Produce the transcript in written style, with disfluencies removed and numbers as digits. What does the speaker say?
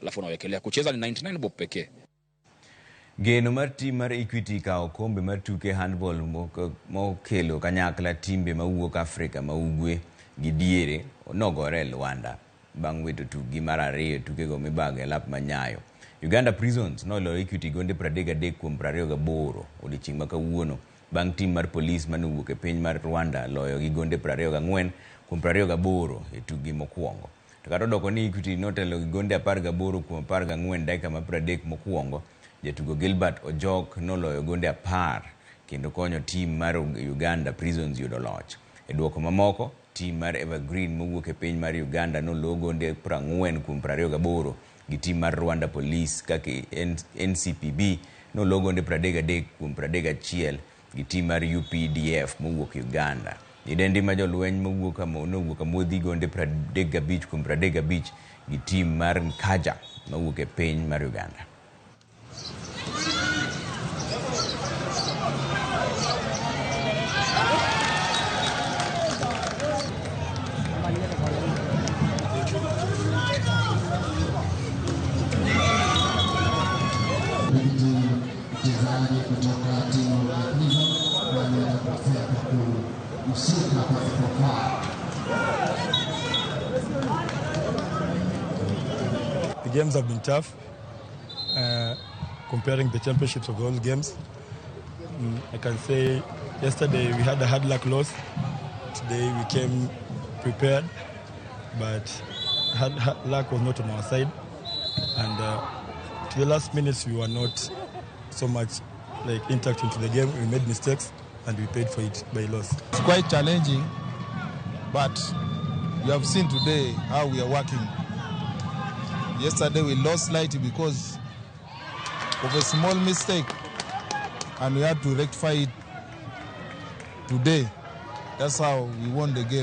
Alafu unawekelea. Kucheza ni 99 bob pekee. Geno mar tim mar Equity kawo okombe mar tuke handball mokelo kanyakla timbe mawuok Afrika ma Ugwe gi diere nogore e Luanda bang' wito tukgi mar ariyo e tukego mibago e lap ma Nyayo. Uganda Prisons noloyo Equity gonde 33 kuom 28 odiechieng' ma kawuono bang' tim mar Police manowuok e piny mar Rwanda loyo gi gonde 24 kuom 28 e tukgi mokwongo. To kata odoko ni Equity notelo gi gonde 18 kuom 14 dakika ma 30 mokwongo, jatugo Gilbert Ojok noloyo gonde 10 kendo konyo tim mar Uganda Prisons yudo loch. E duoko mamoko, tim mar Evergreen mowuok e piny mar Uganda noloo gonde 40 kuom 28 gi tim mar Rwanda Police kaka NCPB noloo gonde 33 kuom 31 gi tim mar UPDF mowuok Uganda. Nyidendi ma jolweny nowuok amodhi gonde 35 kuom 35 gi tim mar Nkaja mowuok e piny mar Uganda. Mchezaji kutoka timu ya Prison waliweza kwa kushika pasipofaa. The games have been tough. Comparing the championships of those games, I can say yesterday we had a hard luck loss. Today we came prepared, but hard luck was not on our side. And to the last minutes we were not so much intact into the game. We made mistakes and we paid for it by loss. It's quite challenging, but you have seen today how we are working. Yesterday we lost slightly because of a small mistake, and we had to rectify it today. That's how we won the game.